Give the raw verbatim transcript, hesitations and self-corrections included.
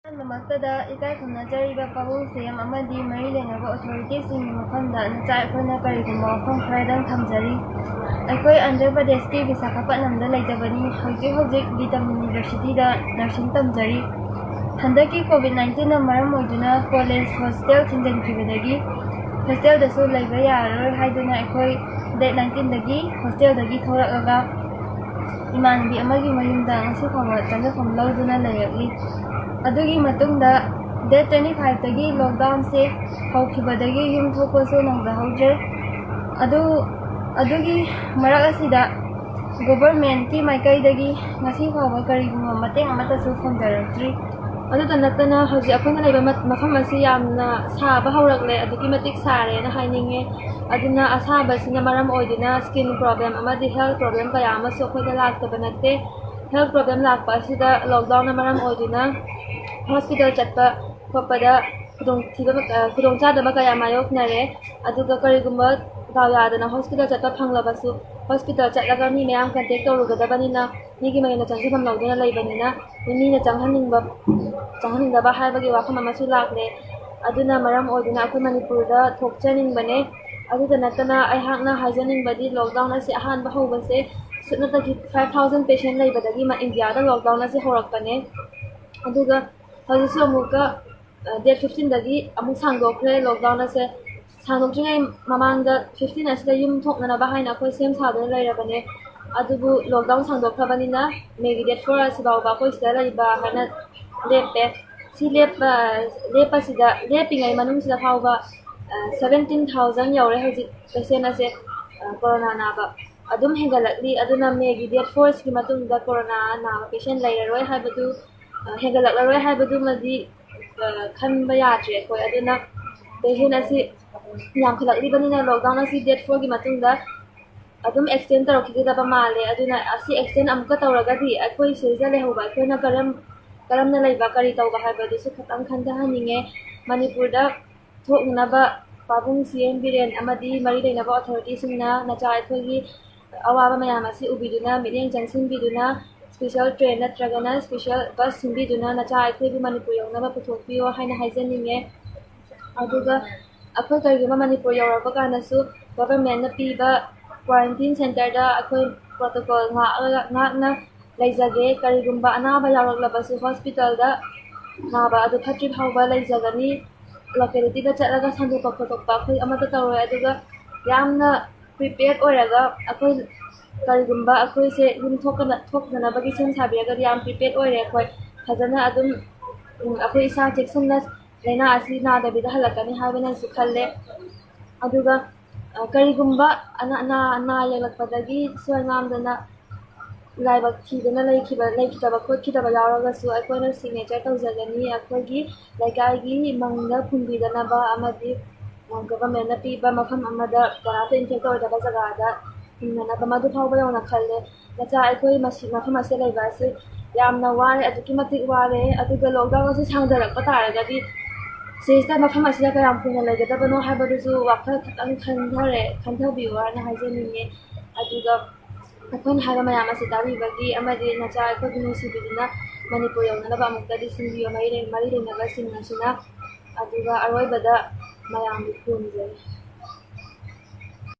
ꯑꯍꯥꯟꯕꯃꯛꯇꯗ ꯏꯀꯥꯏ ꯈꯨꯝꯅꯖꯔꯤꯕ ꯄꯥꯕꯨꯡ ꯁꯤ ꯑꯦꯝ ꯑꯃꯗꯤ ꯃꯔꯤ ꯂꯩꯅꯕ ꯑꯣꯊꯣꯔꯤꯇꯤꯁꯤꯡꯒꯤ ꯃꯐꯝꯗ ꯅꯆꯥ ꯑꯩꯈꯣꯏꯅ ꯀꯔꯤꯒꯨꯝꯕ ꯋꯥꯐꯝ ꯈꯔꯗꯪ ꯊꯝꯖꯔꯤ꯫ ꯑꯩꯈꯣꯏ ꯑꯟꯙ꯭ꯔ ꯄ꯭ꯔꯗꯦꯁꯀꯤ ꯕꯤꯁꯥꯈꯥꯄꯠꯅꯝꯗ ꯂꯩꯖꯕꯅꯤ꯫ ꯍꯧꯖꯤꯛ ꯍꯧꯖꯤꯛ ꯕꯤꯇꯝ ꯌꯨꯅꯤꯚꯔꯁꯤꯇꯤꯗ ꯅꯔꯁꯤꯡ ꯇꯝꯖꯔꯤ꯫ ꯍꯟꯗꯛꯀꯤ ꯀꯣꯚꯤꯗ ꯅꯥꯏꯟꯇꯤꯟꯅ ꯃꯔꯝ ꯑꯣꯏꯗꯨꯅ ꯀꯣꯂꯦꯖ ꯍꯣꯁꯇꯦꯜ ꯊꯤꯡꯖꯤꯟꯈꯤꯕꯗꯒꯤ ꯍꯣꯁꯇꯦꯜꯗꯁꯨ ꯂꯩꯕ ꯌꯥꯔꯔꯣꯏ ꯍꯥꯏꯗꯨꯅ ꯑꯩꯈꯣꯏ ꯗꯦꯠ ꯅꯥꯏꯟꯇꯤꯟꯗꯒꯤ ꯍꯣꯁꯇꯦꯜꯗꯒꯤ ꯊꯣꯛꯂꯛꯂꯒ ꯏꯃꯥꯟꯅꯕꯤ ꯑꯃꯒꯤ ꯃꯌꯨꯝꯗ ꯉꯁꯤ ꯐꯥꯎꯕ ꯆꯪꯖꯐꯝ ꯂꯧꯗꯨꯅ ꯂꯩꯔꯛꯂꯤ꯫ ꯑꯗꯨꯒꯤ ꯃꯇꯨꯡꯗ ꯗꯦꯠ ꯇ꯭ꯋꯦꯟꯇꯤ ꯐꯥꯏꯚꯇꯒꯤ ꯂꯣꯛꯗꯥꯎꯟꯁꯦ ꯍꯧꯈꯤꯕꯗꯒꯤ ꯌꯨꯝ ꯊꯣꯛꯄꯁꯨ ꯅꯪꯖꯍꯧꯗ꯭ꯔꯦ꯫ ꯑꯗꯨ ꯑꯗꯨꯒꯤ ꯃꯔꯛ ꯑꯁꯤꯗ ꯒꯣꯚꯔꯃꯦꯟꯠꯀꯤ ꯃꯥꯏꯀꯩꯗꯒꯤ ꯉꯁꯤ ꯐꯥꯎꯕ ꯀꯔꯤꯒꯨꯝꯕ ꯃꯇꯦꯡ ꯑꯃꯠꯇꯁꯨ ꯐꯪꯖꯔꯛꯇ꯭ꯔꯤ꯫ ꯑꯗꯨꯇ ꯅꯠꯇꯅ ꯍꯧꯖꯤꯛ ꯑꯩꯈꯣꯏꯅ ꯂꯩꯕ ꯃ-, ꯃꯐꯝ ꯑꯁꯤ ꯌꯥꯝꯅ ꯁꯥꯕ ꯍꯧꯔꯛꯂꯦ, ꯑꯗꯨꯛꯀꯤ ꯃꯇꯤꯛ ꯁꯥꯔꯦꯅ ꯍꯥꯏꯅꯤꯡꯉꯦ꯫ ꯑꯗꯨꯅ ꯑꯁꯥꯕꯁꯤꯅ ꯃꯔꯝ ꯑꯣꯏꯗꯨꯅ ꯁ꯭ꯀꯤꯟ ꯄ꯭ꯔꯣꯕ꯭ꯂꯦꯝ ꯑꯃꯗꯤ ꯍꯦꯜꯊ ꯄ꯭ꯔꯣꯕ꯭ꯂꯦꯝ ꯀꯌꯥ ꯑꯃꯁꯨ ꯑꯩꯈꯣꯏꯗ ꯂꯥꯛꯇꯕ ꯅꯠꯇꯦ꯫ ꯍꯦꯜꯊ ꯄ꯭ꯔꯣꯕ꯭ꯂꯦꯝ ꯂꯥꯛꯄ ꯑꯁꯤꯗ ꯂꯣꯛꯗꯥꯎꯟꯅ ꯃꯔꯝ ꯑꯣꯏꯗꯨꯅ ꯍꯣꯁꯄꯤꯇꯥꯜ ꯆꯠꯄ ꯈꯣꯠꯄꯗ ꯈꯨꯗꯣꯡꯊꯤꯕ, ꯑ, ꯈꯨꯗꯣꯡꯆꯥꯗꯕ ꯀꯌꯥ ꯃꯥꯌꯣꯛꯅꯔꯦ꯫ ꯑꯗꯨꯒ ꯀꯔꯤꯒꯨꯝꯕ ꯗꯥꯎ ꯌꯥꯗꯅ ꯍꯣꯁꯄꯤꯇꯥꯜ ꯆꯠꯄ ꯐꯪꯂꯕꯁꯨ, ꯍꯣꯁꯄꯤꯇꯥꯜ ꯆꯠꯂꯒ ꯃꯤ ꯃꯌꯥꯝ ꯀꯟꯇꯦꯛ ꯇꯧꯔꯨꯒꯗꯕꯅꯤꯅ, ꯃꯤꯒꯤ ꯃꯌꯨꯝꯗ ꯆꯪꯖꯐꯝ ꯂꯧꯗꯨꯅ ꯂꯩꯕꯅꯤꯅ, ꯃꯤꯅ ꯆꯪꯍꯟꯅꯤꯡꯕ, ꯆꯪꯍꯟꯅꯤꯡꯗꯕ ꯍꯥꯏꯕꯒꯤ ꯋꯥꯐꯝ ꯑꯃꯁꯨ ꯂꯥꯛꯂꯦ꯫ ꯑꯗꯨꯅ ꯃꯔꯝ ꯑꯣꯏꯗꯨꯅ ꯑꯩꯈꯣꯏ ꯃꯅꯤꯄꯨꯔꯗ ꯊꯣꯛꯆꯅꯤꯡꯕꯅꯦ꯫ ꯑꯗꯨꯗ ꯅꯠꯇꯅ ꯑꯩꯍꯥꯛꯅ ꯍꯥꯏꯖꯅꯤꯡꯕꯗꯤ, ꯂꯣꯛꯗꯥꯎꯟ ꯑꯁꯤ ꯑꯍꯥꯟꯕ ꯍꯧꯕꯁꯦ ꯁꯨꯞꯅꯇꯒꯤ five thousand patient ꯂꯩꯕꯗꯒꯤ ꯃ-, ꯏꯟꯗꯤꯌꯥꯗ ꯂꯣꯛꯗꯥꯎꯟ ꯑꯁꯤ ꯍꯧꯔꯛꯄꯅꯦ꯫ ꯑꯗꯨꯒ ꯍꯧꯖꯤꯛꯁꯨ ꯑꯃꯨꯛꯀ, ꯑ, ꯗꯦꯠ ꯐꯤꯐꯇꯤꯟꯗꯒꯤ ꯑꯃꯨꯛ ꯁꯥꯡꯗꯣꯛꯈ꯭ꯔꯦ ꯂꯣꯛꯗꯥꯎꯟ ꯑꯁꯦ꯫ ꯁꯥꯡꯗꯣꯛꯇ꯭ꯔꯤꯉꯩ ꯃꯃꯥꯡꯗ ꯐꯤꯐꯇꯤꯟ ꯑꯁꯤꯗ ꯌꯨꯝ ꯊꯣꯛꯅꯅꯕ ꯍꯥꯏꯅ ꯑꯩꯈꯣꯏ ꯁꯦꯝ ꯁꯥꯗꯨꯅ ꯂꯩꯔꯕꯅꯦ꯫ ꯑꯗꯨꯕꯨ ꯂꯣꯛꯗꯥꯎꯟ ꯁꯥꯡꯗꯣꯛꯈ꯭ꯔꯕꯅꯤꯅ ꯃꯦꯒꯤ ꯗꯦꯠ ꯐꯣꯔ ꯑꯁꯤ ꯐꯥꯎꯕ ꯑꯩꯈꯣꯏ ꯁꯤꯗ ꯂꯩꯕ ꯍꯥꯏꯅ ꯂꯦꯞꯄꯦ꯫ ꯁꯤ ꯂꯦꯞꯄ, ꯂꯦꯞꯄꯁꯤꯗ, ꯂꯦꯞꯄꯤꯉꯩ ꯃꯅꯨꯡꯁꯤꯗ ꯐꯥꯎꯕ, ꯑ, ꯁꯚꯦꯟꯇꯤꯟ ꯊꯥꯎꯖꯟ ꯌꯧꯔꯦ ꯍꯧꯖꯤꯛ ꯄꯦꯁꯦꯟ ꯑꯁꯦ, ꯑ, ꯀꯣꯔꯣꯅꯥ ꯅꯥꯕ꯫ ꯑꯗꯨꯝ ꯍꯦꯟꯒꯠꯂꯛꯂꯤ꯫ ꯑꯗꯨꯅ ꯃꯦꯒꯤ ꯗꯦꯠ ꯐꯣꯔꯁꯤꯒꯤ ꯃꯇꯨꯡꯗ ꯀꯣꯔꯣꯅꯥ ꯅꯥꯕ ꯄꯦꯁꯦꯟ ꯂꯩꯔꯔꯣꯏ ꯍꯥꯏꯕꯗꯨ, ꯑ, ꯍꯦꯟꯒꯠꯂꯛꯂꯔꯣꯏ ꯍꯥꯏꯕꯗꯨꯃꯗꯤ, ꯑ, ꯈꯟꯕ ꯌꯥꯗ꯭ꯔꯦ ꯑꯩꯈꯣꯏ꯫ ꯑꯗꯨꯅ ꯄꯦꯁꯦꯟ ꯑꯁꯤ ꯌꯥꯝꯈꯠꯂꯛꯂꯤꯕꯅꯤꯅ ꯂꯣꯛꯗꯥꯎꯟ ꯑꯁꯤ ꯗꯦꯠ ꯐꯣꯔꯒꯤ ꯃꯇꯨꯡꯗ ꯑꯗꯨꯝ ꯑꯦꯛꯁꯇꯦꯟ ꯇꯧꯔꯛꯈꯤꯒꯗꯕ ꯃꯥꯜꯂꯦ꯫ ꯑꯗꯨꯅ ꯑꯁꯤ ꯑꯦꯛꯁꯇꯦꯟ ꯑꯃꯨꯛꯀ ꯇꯧꯔꯒꯗꯤ ꯑꯩꯈꯣꯏ ꯁꯤꯗ ꯂꯩꯍꯧꯕ ꯑꯩꯈꯣꯏꯅ ꯀꯔꯝ, ꯀꯔꯝꯅ ꯂꯩꯕ, ꯀꯔꯤ ꯇꯧꯕ ꯍꯥꯏꯕꯗꯨꯁꯨ ꯈꯤꯇꯪ ꯈꯟꯊꯍꯟꯅꯤꯡꯉꯦ꯫ ꯃꯅꯤꯄꯨꯔꯗ ꯊꯣꯛꯅꯅꯕ ꯄꯥꯕꯨꯡ ꯁꯤ ꯑꯦꯝ ꯕꯤꯔꯦꯟ ꯑꯃꯗꯤ ꯃꯔꯤ ꯂꯩꯅꯕ ꯑꯣꯊꯣꯔꯤꯇꯤꯁꯤꯡꯅ ꯅꯆꯥ ꯑꯩꯈꯣꯏꯒꯤ ꯑꯋꯥꯕ ꯃꯌꯥꯝ ꯑꯁꯤ ꯎꯕꯤꯗꯨꯅ, ꯃꯤꯠꯌꯦꯡ ꯆꯪꯁꯤꯟꯕꯤꯗꯨꯅ, ꯏꯁꯄꯤꯁꯦꯜ ꯇ꯭ꯔꯦꯟ ꯅꯠꯇ꯭ꯔꯒꯅ ꯏꯁꯄꯤꯁꯦꯜ ꯕꯁ ꯁꯤꯟꯕꯤꯗꯨꯅ ꯅꯆꯥ ꯑꯩꯈꯣꯏꯕꯨ ꯃꯅꯤꯄꯨꯔ ꯌꯧꯅꯕ ꯄꯨꯊꯣꯛꯄꯤꯌꯣ ꯍꯥꯏꯅ ꯍꯥꯏꯖꯅꯤꯡꯉꯦ꯫ ꯑꯗꯨꯒ ꯑꯩꯈꯣꯏ ꯀꯔꯤꯒꯨꯝꯕ ꯃꯅꯤꯄꯨꯔ ꯌꯧꯔꯛꯄ ꯀꯥꯟꯗꯁꯨ ꯒꯣꯚꯔꯟꯃꯦꯟꯠꯅ ꯄꯤꯕ ꯀ꯭ꯋꯥꯔꯦꯟꯇꯤꯟ ꯁꯦꯟꯇꯔꯗ ꯑꯩꯈꯣꯏ ꯄ꯭ꯔꯣꯇꯣꯀꯣꯜ ꯉꯥꯛꯑꯒ ꯉꯥꯛꯅ ꯂꯩꯖꯒꯦ꯫ ꯀꯔꯤꯒꯨꯝꯕ ꯑꯅꯥꯕ ꯌꯥꯎꯔꯛꯂꯕꯁꯨ ꯍꯣꯁꯄꯤꯇꯥꯜꯗ ꯅꯥꯕ ꯑꯗꯨ ꯐꯠꯇ꯭ꯔꯤ ꯐꯥꯎꯕ ꯂꯩꯖꯒꯅꯤ꯫ ꯂꯣꯀꯦꯂꯤꯇꯤꯗ ꯆꯠꯂꯒ ꯁꯟꯗꯣꯛꯄ ꯈꯣꯠꯇꯣꯛꯄ ꯑꯩꯈꯣꯏ ꯑꯃꯠꯇ ꯇꯧꯔꯣꯏ꯫ ꯑꯗꯨꯒ ꯌꯥꯝꯅ ꯄ꯭ꯔꯤꯄꯦꯌꯔ ꯑꯣꯏꯔꯒ ꯑꯩꯈꯣꯏ ꯀꯔꯤꯒꯨꯝꯕ ꯑꯩꯈꯣꯏꯁꯦ ꯌꯨꯝ ꯊꯣꯛꯀꯅ ꯊꯣꯛꯅꯅꯕꯒꯤ ꯁꯦꯝ ꯁꯥꯕꯤꯔꯒꯗꯤ ꯌꯥꯝ ꯄ꯭ꯔꯤꯄꯦꯌꯔ ꯑꯣꯏꯔꯦ꯫ ꯑꯩꯈꯣꯏ ꯐꯖꯅ ꯑꯗꯨꯝ ꯎꯝ, ꯑꯩꯈꯣꯏ ꯏꯁꯥ ꯆꯦꯛꯁꯤꯟꯅ ꯂꯥꯏꯅꯥ ꯑꯁꯤ ꯅꯥꯗꯕꯤꯗ ꯍꯜꯂꯛꯀꯅꯤ ꯍꯥꯏꯕꯅꯁꯨ ꯈꯜꯂꯦ꯫ ꯑꯗꯨꯒ ꯑ, ꯀꯔꯤꯒꯨꯝꯕ ꯑꯅꯥ ꯑꯅꯥ ꯑꯅꯥ ꯌꯦꯛꯂꯛꯄꯗꯒꯤ ꯁꯣꯏ ꯉꯥꯝꯗꯅ ꯂꯥꯏꯕꯛ ꯊꯤꯗꯅ ꯂꯩꯈꯤꯕ ꯂꯩꯈꯤꯗꯕ ꯈꯣꯠꯈꯤꯗꯕ ꯌꯥꯎꯔꯒꯁꯨ ꯑꯩꯈꯣꯏꯅ ꯁꯤꯒꯅꯦꯆꯔ ꯇꯧꯖꯒꯅꯤ꯫ ꯑꯩꯈꯣꯏꯒꯤ ꯂꯩꯀꯥꯏꯒꯤ ꯃꯪꯗ ꯈꯨꯝꯕꯤꯗꯅꯕ ꯑꯃꯗꯤ ꯒꯣꯚꯔꯟꯃꯦꯟꯠꯅ ꯄꯤꯕ ꯃꯐꯝ ꯑꯃꯗ ꯀꯅꯥꯝꯇ ꯏꯟꯐꯦꯛ ꯇꯧꯔꯣꯏꯗꯕ ꯖꯒꯥꯗ ꯍꯤꯡꯅꯅꯕ ꯃꯗꯨ ꯐꯥꯎꯕ ꯌꯧꯅ ꯈꯜꯂꯦ꯫ ꯃꯆꯥ ꯑꯩꯈꯣꯏ ꯃꯁꯤ ꯃꯐꯝ ꯑꯁꯤꯗ ꯂꯩꯕ ꯑꯁꯤ ꯌꯥꯝꯅ ꯋꯥꯔꯦ, ꯑꯗꯨꯛꯀꯤ ꯃꯇꯤꯛ ꯋꯥꯔꯦ꯫ ꯑꯗꯨꯒ ꯂꯣꯛꯗꯥꯎꯟ ꯑꯁꯤ ꯁꯥꯡꯊꯔꯛꯄ ꯇꯥꯔꯒꯗꯤ ꯁꯤꯁꯤꯗ ꯃꯐꯝ ꯑꯁꯤꯗ ꯀꯌꯥꯝ ꯀꯨꯏꯅ ꯂꯩꯒꯗꯕꯅꯣ ꯍꯥꯏꯕꯗꯨꯁꯨ ꯋꯥꯈꯜ ꯈꯤꯇꯪ ꯈꯟꯊꯔꯦ, ꯈꯟꯊꯕꯤꯌꯨ ꯍꯥꯏꯅ ꯍꯥꯏꯖꯅꯤꯡꯉꯦ꯫ ꯑꯗꯨꯒ ꯑꯩꯈꯣꯏꯅ ꯍꯥꯏꯕ ꯃꯌꯥꯝ ꯑꯁꯤ ꯇꯥꯕꯤꯕꯒꯤ ꯑꯃꯗꯤ ꯅꯆꯥ ꯑꯩꯈꯣꯏꯕꯨ ꯅꯨꯡꯁꯤꯕꯤꯗꯨꯅ ꯃꯅꯤꯄꯨꯔ ꯌꯧꯅꯅꯕ ꯑꯃꯨꯛꯇꯗꯤ ꯁꯤꯟꯕꯤꯌꯨ꯫ ꯃꯔꯤ ꯂꯩ-, ꯃꯔꯤ ꯂꯩꯅꯕꯁꯤꯡ ꯑꯁꯤꯅ꯫ ꯑꯗꯨꯒ ꯑꯔꯣꯏꯕꯗ ꯃꯌꯥꯝꯕꯨ ꯈꯨꯔꯨꯝꯖꯔꯤ꯫